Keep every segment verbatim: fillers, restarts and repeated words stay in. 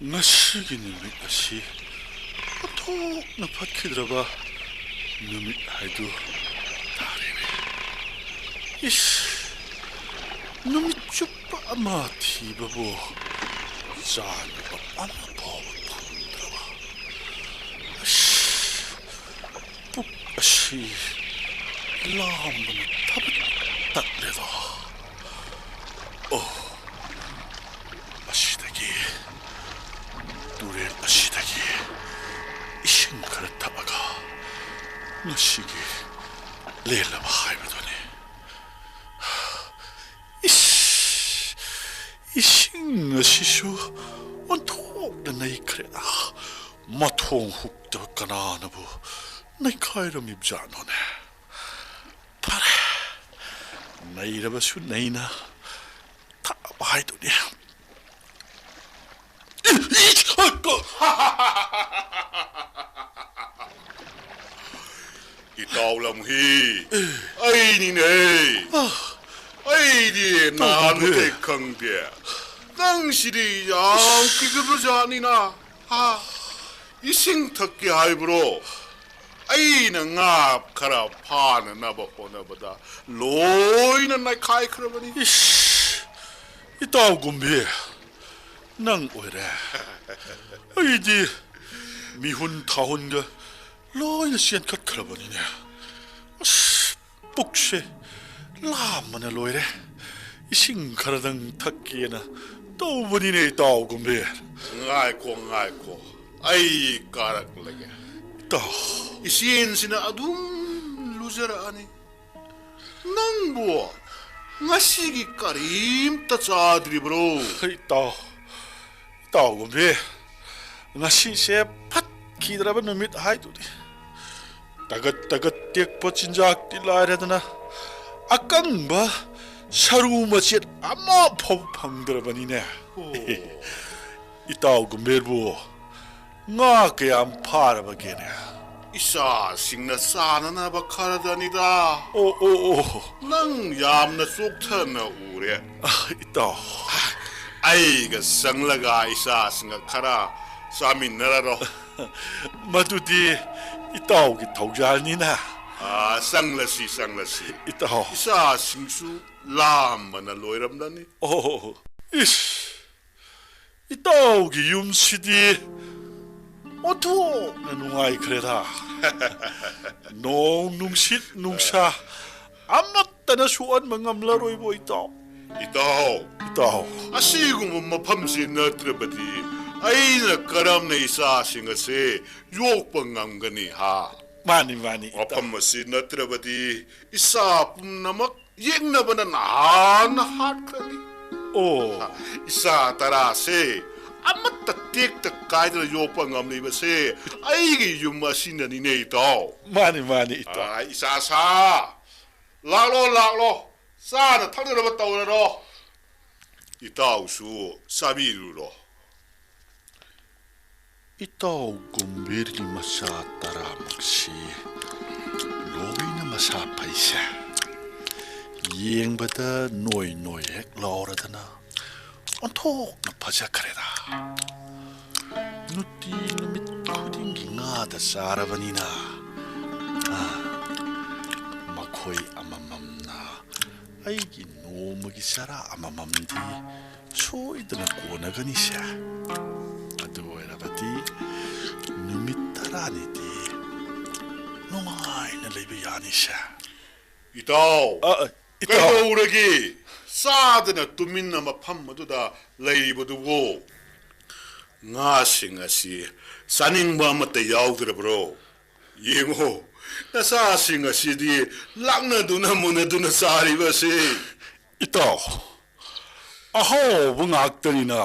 ꯉꯁꯤꯒꯤ ꯅꯨꯃꯤꯠ ꯑꯁꯤ ꯑꯣꯟꯊꯣꯛꯅ ꯐꯠꯈꯤꯗ꯭ꯔꯕ ꯅꯨꯃꯤꯠ ꯍꯥꯏꯗꯨ ꯇꯥꯔꯦꯅꯦ꯫ ꯏꯁ, ꯅꯨꯃꯤꯠ ꯆꯨꯞꯄ ꯑꯃ ꯊꯤꯕꯕꯨ ꯆꯥꯅꯕ ꯑꯃ ꯐꯥꯎꯕ ꯐꯪꯗ꯭ꯔꯕ꯫ ꯑꯁ, ꯄꯨꯛ ꯑꯁꯤ ꯂꯥꯝꯕꯅ ꯊꯕꯛ ꯇꯠꯂꯦꯗꯣ꯫ ꯑꯣ, ꯑꯁꯤꯗꯒꯤ, ꯇꯨꯔꯦꯜ ꯑꯁꯤꯗꯒꯤ ꯏꯁꯤꯡ ꯈꯔ ꯊꯛꯑꯒ ꯉꯁꯤꯒꯤ ꯂꯦꯜꯂꯕ ꯍꯥꯏꯕꯗꯨꯅꯤ꯫ ꯏꯁ, ꯏꯁꯤꯡ ꯑꯁꯤꯁꯨ ꯑꯣꯟꯊꯣꯛꯅ ꯅꯩꯈ꯭ꯔꯦꯗ꯫ ꯃꯊꯣꯡ ꯍꯨꯛꯇꯕ ꯀꯅꯥꯅꯕꯨ ꯅꯩꯈꯥꯏꯔꯝꯃꯤꯕꯖꯥꯠꯅꯣꯅꯦ? ꯐꯔꯦ, ꯅꯩꯔꯕꯁꯨ ꯅꯩꯅ ꯊꯛꯑꯕ ꯍꯥꯏꯗꯨꯅꯤ꯫ ꯏꯇꯥꯎ ꯂꯝꯍꯤ, ꯑꯩꯅꯤꯅꯦ꯫ ꯑꯩꯗꯤ ꯅꯍꯥꯟꯃꯨꯛꯇꯩ ꯈꯪꯗꯦ꯫ ꯅꯪꯁꯤꯗꯤ ꯌꯥꯝ ꯀꯤꯒꯟꯕ ꯖꯥꯠꯅꯤꯅ꯫ ꯍꯥ? ꯏꯁꯤꯡ ꯊꯛꯀꯦ ꯍꯥꯏꯕ꯭ꯔꯣ? ꯑꯩꯅ ꯉꯥ ꯈꯔ ꯐꯥꯅꯅꯕ ꯍꯣꯠꯅꯕꯗ ꯂꯣꯏꯅ ꯅꯩꯈꯥꯏꯈ꯭ꯔꯕꯅꯤ꯫ ꯏꯁ, ꯏꯇꯥꯎ ꯒꯨꯝꯕꯤ, ꯅꯪ ꯑꯣꯏꯔꯦ꯫ ꯑꯩꯗꯤ ꯃꯤꯍꯨꯟ ꯊꯥꯍꯨꯟꯒ ꯂꯣꯏꯅ ꯆꯦꯟꯈꯠꯈ꯭ꯔꯕꯅꯤꯅꯦ꯫ ꯑꯁ, ꯄꯨꯛꯁꯦ ꯂꯥꯝꯕꯅ ꯂꯣꯏꯔꯦ꯫ ꯏꯁꯤꯡ ꯈꯔꯗꯪ ꯊꯛꯀꯦꯅ ꯇꯧꯕꯅꯤꯅꯦ, ꯏꯇꯥꯎ ꯒꯨꯝꯕꯤ꯫ ꯉꯥꯏꯈꯣ, ꯉꯥꯏꯈꯣ, ꯑꯩ ꯀꯥꯔꯛꯂꯒꯦ꯫ ꯏꯇꯥꯎ꯫ ꯏꯆꯦꯟꯁꯤꯅ ꯑꯗꯨꯝ ꯂꯨꯖꯔꯛꯑꯅꯤ꯫ ꯅꯪꯕꯨ ꯉꯁꯤꯒꯤ ꯀꯔꯤꯝꯇ ꯆꯥꯗ꯭ꯔꯤꯕ꯭ꯔꯣ? ꯏꯇꯥꯎ, ꯏꯇꯥꯎ ꯒꯨꯝꯕꯤ, ꯉꯁꯤꯁꯦ ꯐꯠꯈꯤꯗ꯭ꯔꯕ ꯅꯨꯃꯤꯠ ꯍꯥꯏꯗꯨꯅꯤ꯫ ꯇꯒꯠ ꯇꯒꯠ ꯇꯦꯛꯄ ꯆꯤꯟꯖꯥꯛꯇꯤ ꯂꯥꯏꯔꯗꯅ, ꯑꯀꯪꯕ ꯁꯔꯨ ꯃꯆꯦꯠ ꯑꯃꯐꯥꯎ ꯐꯪꯗ꯭ꯔꯕꯅꯤꯅꯦ꯫ ꯑꯣ꯫ ꯏꯇꯥꯎ ꯒꯨꯝꯕꯤꯕꯨ ꯉꯥ ꯀꯌꯥꯝ ꯐꯥꯔꯕꯒꯦꯅꯦ? ꯏꯆꯥꯁꯤꯡꯅ ꯆꯥꯅꯅꯕ ꯈꯔꯗꯅꯤꯗ꯫ ꯑꯣ, ꯑꯣ, ꯑꯣ꯫ ꯅꯪ ꯌꯥꯝꯅ ꯆꯣꯛꯊꯅ ꯎꯔꯦ꯫ ꯑ, ꯏꯇꯥꯎ꯫ ꯑꯩꯒ ꯆꯪꯂꯒ ꯏꯆꯥꯁꯤꯡꯒ ꯈꯔ ꯆꯥꯃꯤꯟꯅꯔꯔꯣ꯫ ꯃꯗꯨꯗꯤ ꯏꯇꯥꯎꯒꯤ ꯊꯧꯖꯥꯜꯅꯤꯅ꯫ ꯑꯥ, ꯆꯪꯂꯁꯤ, ꯆꯪꯂꯁꯤ꯫ ꯏꯇꯥꯎ꯫ ꯏꯆꯥꯁꯤꯡꯁꯨ ꯂꯥꯝꯕꯅ ꯂꯣꯏꯔꯝꯂꯅꯤ꯫ ꯑꯣ, ꯏꯁ! ꯏꯇꯥꯎꯒꯤ ꯌꯨꯝꯁꯤꯗꯤ ꯑꯣꯟꯊꯣꯛꯅ ꯅꯨꯡꯉꯥꯏꯈ꯭ꯔꯦꯗ꯫ ꯅꯣꯡ ꯅꯨꯡꯁꯤꯠ ꯅꯨꯡꯁꯥ ꯑꯃꯠꯇꯅ ꯁꯣꯛꯍꯟꯕ ꯉꯝꯂꯔꯣꯏꯕꯣ, ꯏꯇꯥꯎ꯫ ꯏꯇꯥꯎ, ꯏꯇꯥꯎ꯫ ꯑꯁꯤꯒꯨꯝꯕ ꯃꯐꯝꯁꯤ ꯅꯠꯇ꯭ꯔꯕꯗꯤ ꯑꯩꯅ ꯀꯔꯝꯅ ꯏꯆꯥꯁꯤꯡ ꯑꯁꯦ ꯌꯣꯛꯄ ꯉꯝꯒꯅꯤ, ꯍꯥ? ꯃꯥꯅꯤ, ꯃꯥꯅꯤ, ꯏꯇꯥꯎ꯫ ꯃꯐꯝ ꯑꯁꯤ ꯅꯠꯇ꯭ꯔꯕꯗꯤ ꯏꯆꯥ ꯄꯨꯝꯅꯃꯛ ꯌꯦꯛꯅꯕꯅ ꯅꯍꯥꯟꯅ ꯍꯥꯠꯈ꯭ꯔꯅꯤ꯫ ꯑꯣ꯫ ꯏꯆꯥ ꯇꯔꯥꯁꯦ ꯑꯃꯠꯇ ꯇꯦꯛꯇ ꯀꯥꯏꯗꯅ ꯌꯣꯛꯄ ꯉꯝꯂꯤꯕꯁꯦ ꯑꯩꯒꯤ ꯌꯨꯝ ꯑꯁꯤꯅꯅꯤꯅꯦ, ꯏꯇꯥꯎ꯫ ꯃꯥꯅꯤ, ꯃꯥꯅꯤ, ꯏꯇꯥꯎ꯫ ꯑꯥ, ꯏꯆꯥ ꯁꯥ, ꯂꯥꯛꯂꯣ, ꯂꯥꯛꯂꯣ, ꯆꯥꯅ ꯊꯛꯅꯅꯕ ꯇꯧꯔꯔꯣ꯫ ꯏꯇꯥꯎꯁꯨ ꯆꯥꯕꯤꯔꯨꯔꯣ꯫ ꯏꯇꯥꯎ ꯒꯨꯝꯚꯤꯔꯒꯤ ꯃꯆꯥ ꯇꯔꯥꯃꯛꯁꯤ ꯂꯣꯏꯅ ꯃꯁꯥ ꯐꯩꯁꯦ꯫ ꯌꯦꯡꯕꯗ ꯅꯣꯏ ꯅꯣꯏ ꯍꯦꯛ ꯂꯥꯎꯔꯗꯅ ꯑꯣꯟꯊꯣꯛꯅ ꯐꯖꯈ꯭ꯔꯦꯗ꯫ ꯅꯨꯡꯇꯤ ꯅꯨꯃꯤꯠ ꯈꯨꯗꯤꯡꯒꯤ ꯉꯥꯗ ꯆꯥꯔꯕꯅꯤꯅ, ꯑꯥ, ꯃꯈꯣꯏ ꯑꯃꯃꯝꯅ ꯑꯩꯒꯤ ꯅꯣꯡꯃꯒꯤ ꯆꯔꯥ ꯑꯃꯃꯝꯗꯤ ꯁꯣꯏꯗꯅ ꯀꯣꯟꯅꯒꯅꯤꯁꯦ꯫ ꯑꯗꯨ ꯑꯣꯏꯔꯕꯗꯤ ꯅꯨꯃꯤꯠ ꯇꯔꯥꯅꯤꯗꯤ ꯅꯨꯡꯉꯥꯏꯅ ꯂꯩꯕ ꯌꯥꯅꯤꯁꯦ꯫ ꯏꯇꯥꯎ, ꯑ, ꯑ, ꯏꯇꯥꯎ꯫ ꯀꯩꯗꯧꯔꯒꯦ? ꯆꯥꯗꯅ ꯇꯨꯃꯤꯟꯅ ꯃꯐꯝ ꯑꯗꯨꯗ ꯂꯩꯔꯤꯕꯗꯨꯕꯨ? ꯉꯥꯁꯤꯡ ꯑꯁꯤ ꯆꯥꯅꯤꯡꯕ ꯑꯃꯠꯇ ꯌꯥꯎꯗ꯭ꯔꯕ꯭ꯔꯣ? ꯌꯦꯡꯉꯣ, ꯅꯆꯥꯁꯤꯡ ꯑꯁꯤꯗꯤ ꯂꯥꯛꯅꯗꯨꯅ ꯃꯨꯟꯅꯗꯨꯅ ꯆꯥꯔꯤꯕꯁꯦ꯫ ꯏꯇꯥꯎ, ꯑꯍꯥꯎꯕ ꯉꯥꯛꯇꯅꯤꯅ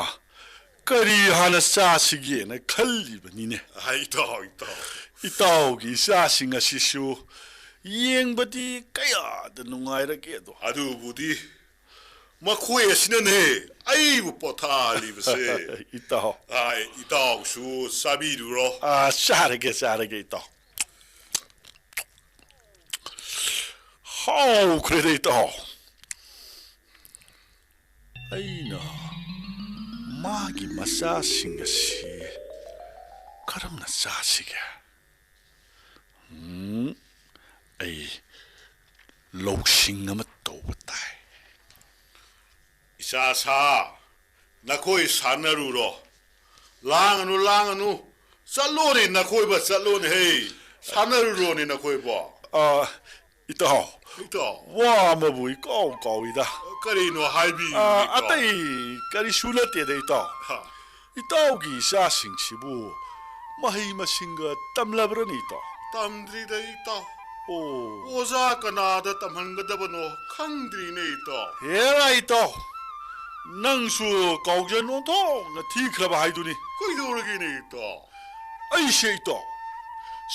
ꯀꯔꯤ ꯍꯥꯟꯅ ꯆꯥꯁꯤꯒꯦꯅ ꯈꯜꯂꯤꯕꯅꯤꯅꯦ꯫ ꯑ, ꯏꯇꯥꯎ, ꯏꯇꯥꯎ꯫ ꯏꯇꯥꯎꯒꯤ ꯏꯆꯥꯁꯤꯡ ꯑꯁꯤꯁꯨ ꯌꯦꯡꯕꯗꯤ ꯀꯌꯥꯗ ꯅꯨꯡꯉꯥꯏꯔꯒꯦꯗꯣ꯫ ꯑꯗꯨꯕꯨꯗꯤ ꯃꯈꯣꯏ ꯑꯁꯤꯅꯅꯦ ꯑꯩꯕꯨ ꯄꯣꯊꯥꯍꯜꯂꯤꯕꯁꯦ꯫ ꯏꯇꯥꯎ꯫ ꯑ, ꯏꯇꯥꯎꯁꯨ ꯆꯥꯕꯤꯔꯨꯔꯣ꯫ ꯑ, ꯆꯥꯔꯒꯦ, ꯆꯥꯔꯒꯦ, ꯏꯇꯥꯎ꯫ ꯍꯥꯎꯈ꯭ꯔꯦꯗ, ꯏꯇꯥꯎ꯫ ꯑꯩꯅ ꯃꯥꯒꯤ ꯃꯆꯥꯁꯤꯡ ꯑꯁꯤ ꯀꯔꯝꯅ ꯆꯥꯁꯤꯒꯦ? ꯎꯝ, ꯑꯩ ꯂꯧꯁꯤꯡ ꯑꯃ ꯇꯧꯕ ꯇꯥꯏ꯫ ꯏꯆꯥ ꯁꯥ, ꯅꯈꯣꯏ ꯁꯥꯟꯅꯔꯨꯔꯣ꯫ ꯂꯥꯡꯒꯅꯨ, ꯂꯥꯡꯒꯅꯨ꯫ ꯆꯠꯂꯣꯅꯦ, ꯅꯈꯣꯏꯕ ꯆꯠꯂꯣꯅꯦ, ꯍꯦ꯫ ꯁꯥꯟꯅꯔꯨꯔꯣꯅꯦ, ꯅꯈꯣꯏꯕꯣ꯫ ꯑ, ꯏꯇꯥꯎ, ꯏꯇꯥꯎ꯫ ꯋꯥ ꯑꯃꯕꯨ ꯏꯀꯥꯎ ꯀꯥꯎꯏꯗ꯫ ꯀꯔꯤꯅꯣ ꯍꯥꯏꯕꯤꯌꯨ, ꯑ, ꯏꯇꯥꯎ꯫ ꯑꯇꯩ ꯀꯔꯤꯁꯨ ꯅꯠꯇꯦꯗ, ꯏꯇꯥꯎ꯫ ꯍꯥ꯫ ꯏꯇꯥꯎꯒꯤ ꯏꯆꯥꯁꯤꯡꯁꯤꯕꯨ ꯃꯍꯩ ꯃꯁꯤꯡꯒ ꯇꯝꯂꯕ꯭ꯔꯅꯦ, ꯏꯇꯥꯎ? ꯇꯝꯗ꯭ꯔꯤꯗ, ꯏꯇꯥꯎ꯫ ꯑꯣ꯫ ꯑꯣꯖꯥ ꯀꯅꯥꯗ ꯇꯝꯍꯟꯒꯗꯕꯅꯣ ꯈꯪꯗ꯭ꯔꯤꯅꯦ, ꯏꯇꯥꯎ꯫ ꯍꯦꯔꯥ, ꯏꯇꯥꯎ, ꯅꯪꯁꯨ ꯀꯥꯎꯖ ꯅꯣꯟꯊꯣꯛꯅ ꯊꯤꯈ꯭ꯔꯕ ꯍꯥꯏꯗꯨꯅꯤ꯫ ꯀꯩꯗꯧꯔꯒꯦꯅꯦ, ꯏꯇꯥꯎ? ꯑꯩꯁꯦ, ꯏꯇꯥꯎ,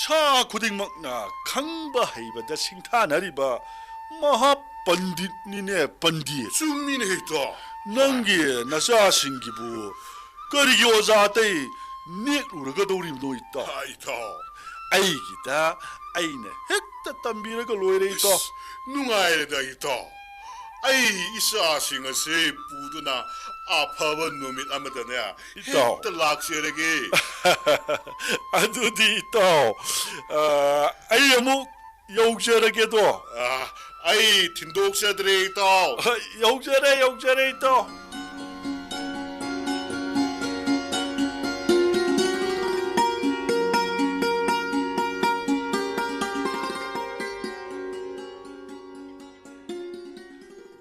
ꯁꯥ ꯈꯨꯗꯤꯡꯃꯛꯅ ꯈꯪꯕ ꯍꯩꯕꯗ ꯁꯤꯡꯊꯥꯅꯔꯤꯕ ꯃꯍꯥ ꯄꯟꯗꯤꯠꯅꯤꯅꯦ, ꯄꯟꯗꯤꯠ꯫ ꯆꯨꯝꯃꯤꯅꯦ, ꯏꯇꯥꯎ꯫ ꯅꯪꯒꯤ ꯅꯆꯥꯁꯤꯡꯒꯤꯕꯨ ꯀꯔꯤꯒꯤ ꯑꯣꯖꯥ ꯑꯇꯩ ꯅꯦꯛꯂꯨꯔꯒꯗꯧꯔꯤꯕꯅꯣ, ꯏꯇꯥꯎ? ꯍꯥ, ꯏꯇꯥꯎ꯫ ꯑꯩꯒꯤꯗ ꯑꯩꯅ ꯍꯦꯛꯇ ꯇꯝꯕꯤꯔꯒ ꯂꯣꯏꯔꯦ, ꯏꯇꯥꯎ꯫ ꯏꯁ, ꯅꯨꯡꯉꯥꯏꯔꯦꯗ, ꯏꯇꯥꯎ꯫ ꯑꯩ ꯏꯆꯥꯁꯤꯡ ꯑꯁꯤ ꯄꯨꯗꯨꯅ ꯑꯐꯕ ꯅꯨꯃꯤꯠ ꯑꯃꯗꯅꯦ, ꯏꯇꯥꯎ, ꯍꯦꯛꯇ ꯂꯥꯛꯆꯔꯒꯦ꯫ ꯑꯗꯨꯗꯤ, ꯏꯇꯥꯎ, ꯑ, ꯑꯩ ꯑꯃꯨꯛ ꯌꯧꯖꯔꯒꯦꯗꯣ꯫ ꯑ, ꯑꯩ ꯊꯤꯟꯗꯣꯛꯆꯗ꯭ꯔꯦ, ꯏꯇꯥꯎ꯫ ꯌꯧꯖꯔꯦ, ꯌꯧꯖꯔꯦ, ꯏꯇꯥꯎ꯫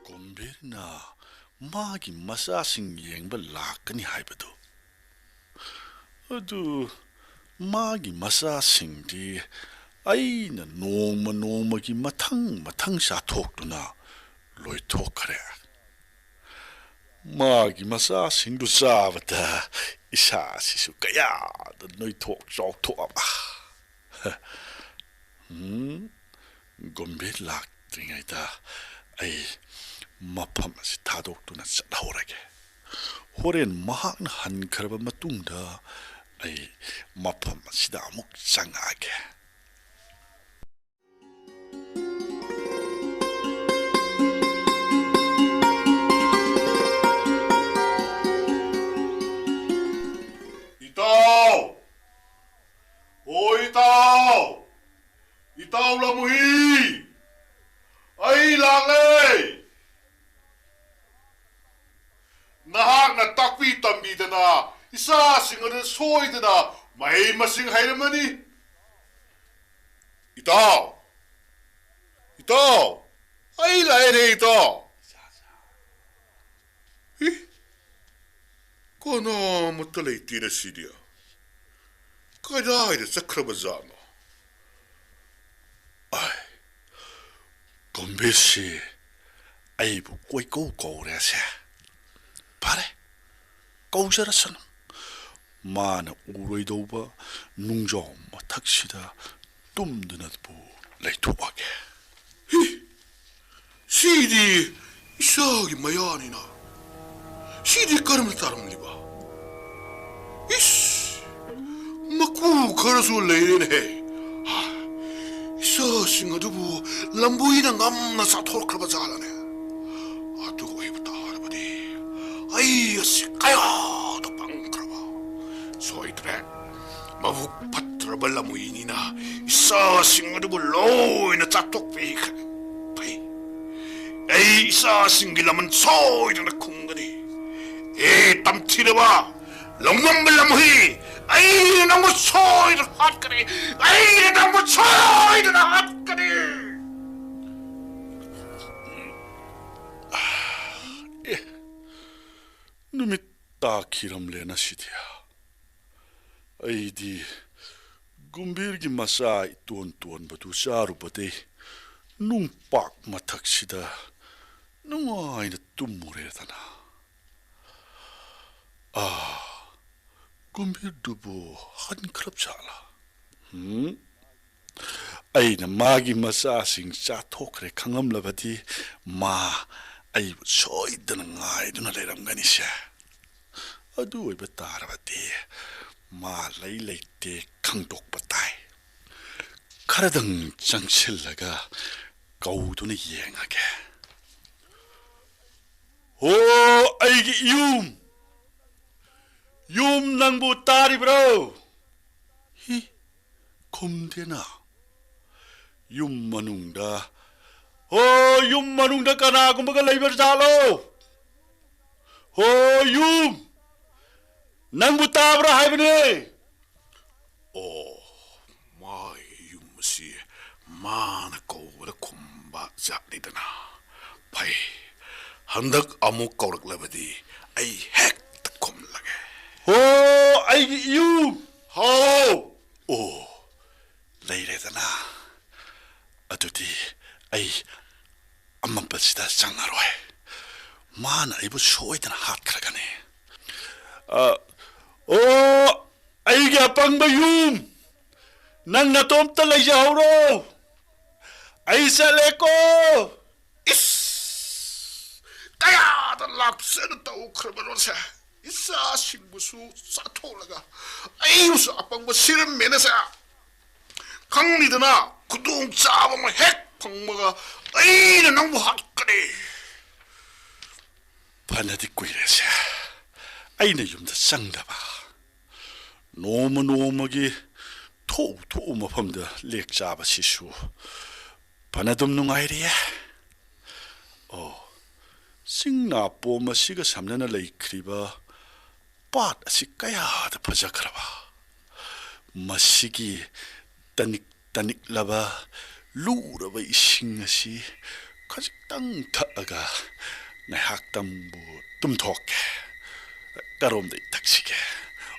ꯒꯣꯝꯚꯤꯔꯅ ꯃꯥꯒꯤ ꯃꯆꯥꯁꯤꯡ ꯌꯦꯡꯕ ꯂꯥꯛꯀꯅꯤ ꯍꯥꯏꯕꯗꯨ꯫ ꯑꯗꯨ ꯃꯥꯒꯤ ꯃꯆꯥꯁꯤꯡꯗꯤ ꯑꯩꯅ ꯅꯣꯡꯃ ꯅꯣꯡꯃꯒꯤ ꯃꯊꯪ ꯃꯊꯪ ꯆꯥꯊꯣꯛꯇꯨꯅ ꯂꯣꯏꯊꯣꯛꯈ꯭ꯔꯦ꯫ ꯃꯥꯒꯤ ꯃꯆꯥꯁꯤꯡꯗꯨ ꯆꯥꯕꯗ ꯏꯁꯥꯁꯤꯁꯨ ꯀꯌꯥꯗ ꯅꯣꯏꯊꯣꯛ ꯆꯥꯎꯊꯣꯛꯑꯕ꯫ ꯎꯝ, ꯒꯣꯝꯚꯤꯔ ꯂꯥꯛꯇ꯭ꯔꯤꯉꯩꯗ ꯑꯩ ꯃꯐꯝ ꯑꯁꯤ ꯊꯥꯗꯣꯛꯇꯨꯅ ꯆꯠꯍꯧꯔꯒꯦ꯫ ꯍꯣꯔꯦꯟ ꯃꯍꯥꯛꯅ ꯍꯟꯈ꯭ꯔꯕ ꯃꯇꯨꯡꯗ ꯑꯩ ꯃꯐꯝ ꯑꯁꯤꯗ ꯑꯃꯨꯛ ꯆꯪꯉꯛꯑꯒꯦ꯫ ꯏꯇꯥꯎ ꯂꯝꯍꯨꯏ, ꯑꯩ ꯂꯥꯛꯂꯦ꯫ ꯅꯍꯥꯛꯅ ꯇꯥꯛꯄꯤ ꯇꯝꯕꯤꯗꯅ ꯏꯆꯥꯁꯤꯡ ꯑꯗꯨ ꯁꯣꯏꯗꯅ ꯃꯍꯩ ꯃꯁꯤꯡ ꯍꯩꯔꯝꯃꯅꯤ꯫ ꯏꯇꯥꯎ, ꯏꯇꯥꯎ, ꯑꯩ ꯂꯥꯛꯑꯦꯅꯦ, ꯏꯇꯥꯎ꯫ ꯏ, ꯀꯅꯥꯃꯠꯇ ꯂꯩꯇꯦꯅ ꯁꯤꯗꯤ꯫ ꯀꯗꯥꯏꯗ ꯆꯠꯈ꯭ꯔꯕ ꯖꯥꯠꯅꯣ? ꯑꯥꯏ, ꯒꯝꯚꯤꯔꯁꯤ ꯑꯩꯕꯨ ꯀꯣꯏꯀꯧ ꯀꯧꯔꯦꯁꯦ꯫ ꯐꯔꯦ, ꯀꯧꯖꯔꯁꯅꯨ꯫ ꯃꯥꯅ ꯎꯔꯣꯏꯗꯧꯕ ꯅꯨꯡꯖꯥꯎ ꯃꯊꯛꯁꯤꯗ ꯇꯨꯝꯗꯨꯅꯕꯨ ꯂꯩꯊꯣꯛꯑꯒꯦ꯫ ꯍꯤ! ꯁꯤꯗꯤ ꯏꯆꯥꯒꯤ ꯃꯌꯥꯅꯤꯅ꯫ ꯁꯤꯗꯤ ꯀꯔꯝꯅ ꯇꯥꯔꯝꯂꯤꯕ? ꯏꯁ! ꯃꯀꯨ ꯈꯔꯁꯨ ꯂꯩꯔꯦꯅꯦꯍꯦ꯫ ꯍꯥ! ꯏꯆꯥꯁꯤꯡ ꯑꯗꯨꯕꯨ ꯂꯝꯕꯨꯏꯅ ꯉꯝꯅ ꯆꯥꯊꯣꯛꯈ꯭ꯔꯕ ꯖꯥꯠꯂꯅꯦ? ꯑꯗꯨ ꯑꯣꯏꯕ ꯇꯥꯔꯕꯗꯤ ꯑꯩ ꯑꯁꯤ ꯀꯌꯥꯗ ꯄꯪꯈ꯭ꯔꯕ꯫ ꯁꯣꯏꯗ꯭ꯔꯦ꯫ ꯃꯕꯨꯛ ꯐꯠꯇ꯭ꯔꯕ ꯂꯝꯍꯨꯏꯅꯤꯅ ꯏꯆꯥꯁꯤꯡ ꯑꯗꯨꯕꯨ ꯂꯣꯏꯅ ꯆꯥꯊꯣꯛꯄꯤꯈ꯭ꯔꯦ꯫ ꯐꯩ꯫ ꯑꯩ ꯏꯆꯥꯁꯤꯡꯒꯤ ꯂꯃꯟ ꯁꯣꯏꯗꯅ ꯈꯨꯝꯒꯅꯤ꯫ ꯑꯦ ꯇꯝꯊꯤꯔꯕ ꯂꯧꯉꯝꯕ ꯂꯝꯍꯨꯏ, ꯑꯩꯅ ꯅꯪꯕꯨ ꯁꯣꯏꯗꯅ ꯍꯥꯠꯀꯅꯤ꯫ ꯑꯩꯅ ꯅꯪꯕꯨ ꯁꯣꯏꯗꯅ ꯍꯥꯠꯀꯅꯤ꯫ ꯑꯦ, ꯅꯨꯃꯤꯠ ꯇꯥꯈꯤꯔꯝꯂꯦ ꯉꯁꯤꯗꯤ꯫ ꯑꯩꯗꯤ ꯒꯝꯚꯤꯔꯒꯤ ꯃꯆꯥ ꯏꯇꯣꯟ ꯇꯣꯟꯕꯗꯨ ꯆꯥꯔꯨꯕꯗꯩ ꯅꯨꯡꯄꯥꯛ ꯃꯊꯛꯁꯤꯗ ꯅꯨꯡꯉꯥꯏꯅ ꯇꯨꯝꯃꯨꯔꯦꯗꯅ꯫ ꯑꯥ, ꯒꯝꯚꯤꯔꯗꯨꯕꯨ ꯍꯟꯈ꯭ꯔꯕ ꯖꯥꯠꯂꯥ? ꯍꯨꯝ? ꯑꯩꯅ ꯃꯥꯒꯤ ꯃꯆꯥꯁꯤꯡ ꯆꯥꯊꯣꯛꯈ꯭ꯔꯦ ꯈꯪꯂꯝꯂꯕꯗꯤ ꯃꯥ ꯑꯩꯕꯨ ꯁꯣꯏꯗꯅ ꯉꯥꯏꯗꯨꯅ ꯂꯩꯔꯝꯒꯅꯤꯁꯦ꯫ ꯑꯗꯨ ꯑꯣꯏꯕ ꯇꯥꯔꯕꯗꯤ ꯃꯥ ꯂꯩ ꯂꯩꯇꯦ ꯈꯪꯗꯣꯛꯄ ꯇꯥꯏ꯫ ꯈꯔꯗꯪ ꯆꯪꯁꯤꯜꯂꯒ ꯀꯧꯗꯨꯅ ꯌꯦꯡꯉꯒꯦ꯫ ꯍꯣ, ꯑꯩꯒꯤ ꯌꯨꯝ! ꯌꯨꯝ, ꯅꯪꯕꯨ ꯇꯥꯔꯤꯕ꯭ꯔꯣ? ꯍꯤ, ꯈꯨꯝꯗꯦꯅ꯫ ꯌꯨꯝ ꯃꯅꯨꯡꯗ, ꯍꯣ, ꯌꯨꯝ ꯃꯅꯨꯡꯗ ꯀꯅꯥꯒꯨꯝꯕꯒ ꯂꯩꯕ ꯖꯥꯠꯂꯣ? ꯍꯣ, ꯌꯨꯝ, ꯅꯪꯕꯨ ꯇꯥꯕ꯭ꯔꯥ ꯍꯥꯏꯕꯅꯦ? ꯑꯣ, ꯃꯥꯒꯤ ꯌꯨꯝ ꯑꯁꯤ ꯃꯥꯅ ꯀꯧꯕꯗ ꯈꯨꯝꯕ ꯖꯥꯠꯅꯤꯗꯅ꯫ ꯐꯩ, ꯍꯟꯗꯛ ꯑꯃꯨꯛ ꯀꯧꯔꯛꯂꯕꯗꯤ ꯑꯩ ꯍꯦꯛꯇ ꯈꯨꯝꯂꯒꯦ꯫ ꯍꯣ, ꯑꯩꯒꯤ ꯏꯌꯨꯝ! ꯍꯥꯎ! ꯑꯣ, ꯂꯩꯔꯦꯗꯅ꯫ ꯑꯗꯨꯗꯤ ꯑꯩ ꯑꯃꯝꯕꯁꯤꯗ ꯆꯪꯉꯔꯣꯏ꯫ ꯃꯥꯅ ꯑꯩꯕꯨ ꯁꯣꯏꯗꯅ ꯍꯥꯠꯈ꯭ꯔꯒꯅꯤ꯫ ꯑ, ꯑꯣ, ꯑꯩꯒꯤ ꯑꯄꯪꯕ ꯌꯨꯝ! ꯅꯪ ꯅꯇꯣꯝꯇ ꯂꯩꯖꯍꯧꯔꯣ꯫ ꯑꯩ ꯆꯠꯂꯦꯀꯣ꯫ ꯏꯁ! ꯀꯌꯥꯗ ꯂꯥꯞꯆꯅ ꯇꯧꯈ꯭ꯔꯕꯅꯣꯁꯦ? ꯏꯆꯥꯁꯤꯡꯕꯨꯁꯨ ꯆꯥꯊꯣꯛꯂꯒ ꯑꯩꯕꯨꯁꯨ ꯑꯄꯪꯕ ꯁꯤꯔꯝꯃꯦꯅꯁꯦ꯫ ꯈꯪꯂꯤꯗꯅ, ꯈꯨꯗꯣꯡ ꯆꯥꯕ ꯑꯃ ꯍꯦꯛ ꯐꯪꯕꯒ ꯑꯩꯅ ꯅꯪꯕꯨ ꯍꯥꯠꯀꯅꯤ꯫ ꯐꯅꯗꯤ ꯀꯨꯏꯔꯦꯁꯦ ꯑꯩꯅ ꯌꯨꯝꯗ ꯆꯪꯗꯕ꯫ ꯅꯣꯡꯃ ꯅꯣꯡꯃꯒꯤ ꯊꯣꯛꯎ ꯊꯣꯛꯎ ꯃꯐꯝꯗ ꯂꯦꯛ ꯆꯥꯕꯁꯤꯁꯨ ꯐꯅꯗꯨꯝ ꯅꯨꯡꯉꯥꯏꯔꯤꯌꯦ꯫ ꯑꯣ, ꯆꯤꯡ ꯅꯥꯄꯣꯝ ꯑꯁꯤꯒ ꯁꯝꯅꯅ ꯂꯩꯈ꯭ꯔꯤꯕ ꯄꯥꯠ ꯑꯁꯤ ꯀꯌꯥꯗ ꯐꯖꯈ꯭ꯔꯕ! ꯃꯁꯤꯒꯤ ꯇꯅꯤꯛ ꯇꯅꯤꯛꯂꯕ ꯂꯨꯔꯕ ꯏꯁꯤꯡ ꯑꯁꯤ ꯈꯖꯤꯛꯇꯪ ꯊꯛꯑꯒ ꯉꯥꯏꯍꯥꯛꯇꯪꯕꯨ ꯇꯨꯝꯊꯣꯛꯀꯦ꯫ ꯀꯔꯣꯝꯗꯩ ꯊꯛꯁꯤꯒꯦ?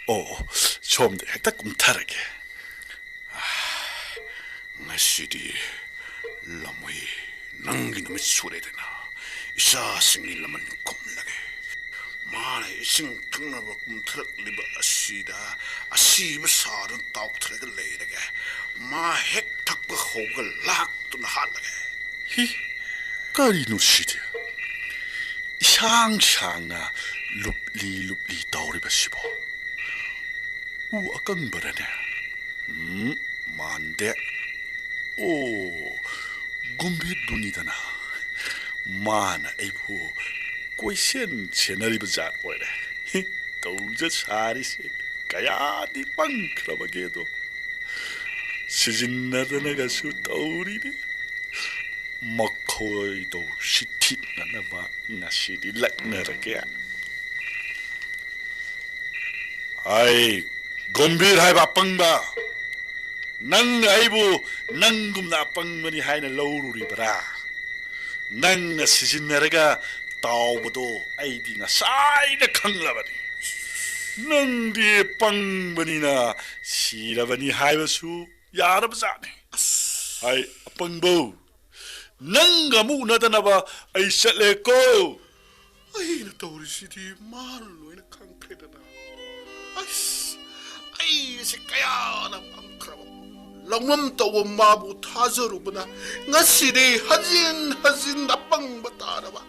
ꯑꯣ, ꯁꯣꯝꯗ ꯍꯦꯛꯇ ꯀꯨꯝꯊꯔꯒꯦ꯫ ꯉꯁꯤꯗꯤ ꯂꯃꯩ ꯅꯪꯒꯤ ꯅꯨꯃꯤꯠ ꯁꯨꯔꯦꯗꯅ, ꯏꯆꯥꯁꯤꯡꯒꯤ ꯂꯃꯟ ꯈꯨꯝꯂꯒꯦ꯫ ꯃꯥꯅ ꯏꯁꯤꯡ ꯊꯛꯅꯕ ꯀꯨꯝꯊꯔꯛꯂꯤꯕ ꯑꯁꯤꯗ ꯑꯁꯤꯕ ꯁꯥꯗꯨꯅ ꯇꯥꯎꯊꯔꯒ ꯂꯩꯔꯒꯦ꯫ ꯃꯥ ꯍꯦꯛ ꯊꯛꯄ ꯍꯧꯕꯒ ꯂꯥꯛꯇꯨꯅ ꯍꯥꯠꯂꯒꯦ꯫ ꯍꯤ, ꯀꯔꯤꯅꯣ ꯁꯤꯗꯤ? ꯏꯁꯥꯡ ꯁꯥꯡꯅ ꯂꯨꯞꯂꯤ ꯂꯨꯞꯂꯤ ꯇꯧꯔꯤꯕꯁꯤꯕꯣ? ꯎ ꯑꯀꯪꯕꯔꯅꯦ? ꯎꯝ, ꯃꯥꯟꯗꯦ꯫ ꯑꯣ, ꯒꯨꯝꯚꯤꯔꯗꯨꯅꯤꯗꯅ꯫ ꯃꯥꯅ ꯑꯩꯕꯨ ꯀꯣꯏꯁꯦꯟ ꯁꯦꯟꯅꯔꯤꯕ ꯖꯥꯠ ꯑꯣꯏꯔꯦ꯫ ꯍꯤ, ꯇꯧꯖ ꯁꯥꯔꯤꯁꯦ ꯀꯌꯥꯗꯤ ꯄꯪꯈ꯭ꯔꯕꯒꯦꯗꯣ꯫ ꯁꯤꯖꯤꯟꯅꯗꯅꯒꯁꯨ ꯇꯧꯔꯤꯅꯤ꯫ ꯃꯈꯣꯏꯗꯣ ꯁꯤꯊꯤꯠꯅꯅꯕ ꯉꯁꯤꯗꯤ ꯂꯛꯅꯔꯒꯦ꯫ ꯑꯩ ꯒꯣꯝꯚꯤꯔ ꯍꯥꯏꯕ ꯑꯄꯪꯕ, ꯅꯪꯅ ꯑꯩꯕꯨ ꯅꯪꯒꯨꯝꯅ ꯑꯄꯪꯕꯅꯤ ꯍꯥꯏꯅ ꯂꯧꯔꯨꯔꯤꯕ꯭ꯔꯥ? ꯅꯪꯅ ꯁꯤꯖꯤꯟꯅꯔꯒ ꯇꯥꯎꯕꯗꯣ ꯑꯩꯗꯤ ꯉꯁꯥꯏꯅ ꯈꯪꯂꯕꯅꯤ꯫ ꯅꯪꯗꯤ ꯄꯪꯕꯅꯤꯅ ꯁꯤꯔꯕꯅꯤ ꯍꯥꯏꯕꯁꯨ ꯌꯥꯔꯕꯖꯥꯠꯅꯤ꯫ ꯑꯁ꯫ ꯍꯥꯏ ꯑꯄꯪꯕꯧ, ꯅꯪꯒ ꯑꯃꯨꯛ ꯎꯅꯗꯅꯕ ꯑꯩ ꯆꯠꯂꯦꯀꯣ꯫ ꯑꯩꯅ ꯇꯧꯔꯤꯁꯤꯗꯤ ꯃꯥꯅ ꯂꯣꯏꯅ ꯈꯪꯈ꯭ꯔꯦꯗꯅ꯫ ꯑꯁ, ꯑꯩꯁꯦ ꯀꯌꯥꯅ ꯄꯪꯈ꯭ꯔꯕ꯫ ꯂꯧꯅꯝ ꯇꯧꯕ ꯃꯥꯕꯨ ꯊꯥꯖꯔꯨꯕꯅ ꯉꯁꯤꯗꯤ ꯍꯟꯖꯤꯟ ꯍꯟꯖꯤꯟ ꯑꯄꯪꯕ ꯇꯥꯔꯕ,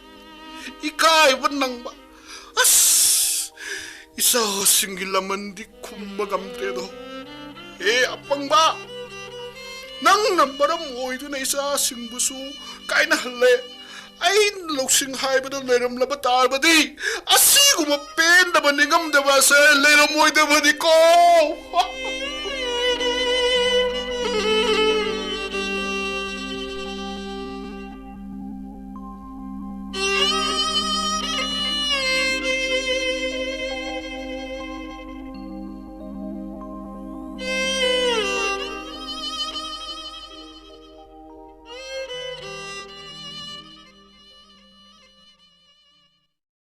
ꯏꯀꯥꯏꯕ ꯅꯪꯕ꯫ ꯑꯁ, ꯏꯆꯥꯁꯤꯡꯒꯤ ꯂꯃꯟꯗꯤ ꯈꯨꯝꯕ ꯉꯝꯗ꯭ꯔꯦꯗꯣ꯫ ꯍꯦ ꯑꯄꯪꯕ, ꯅꯪꯅ ꯃꯔꯝ ꯑꯣꯏꯗꯨꯅ ꯏꯆꯥꯁꯤꯡꯕꯨꯁꯨ ꯀꯥꯏꯅꯍꯜꯂꯦ꯫ ꯑꯩꯅ ꯂꯧꯁꯤꯡ ꯍꯥꯏꯕꯗ ꯂꯩꯔꯝꯂꯕ ꯇꯥꯔꯕꯗꯤ ꯑꯁꯤꯒꯨꯝꯕ ꯄꯦꯟꯗꯕ ꯅꯤꯡꯉꯝꯗꯕ ꯑꯁꯦ ꯂꯩꯔꯝꯃꯣꯏꯗꯕꯅꯤꯀꯣ꯫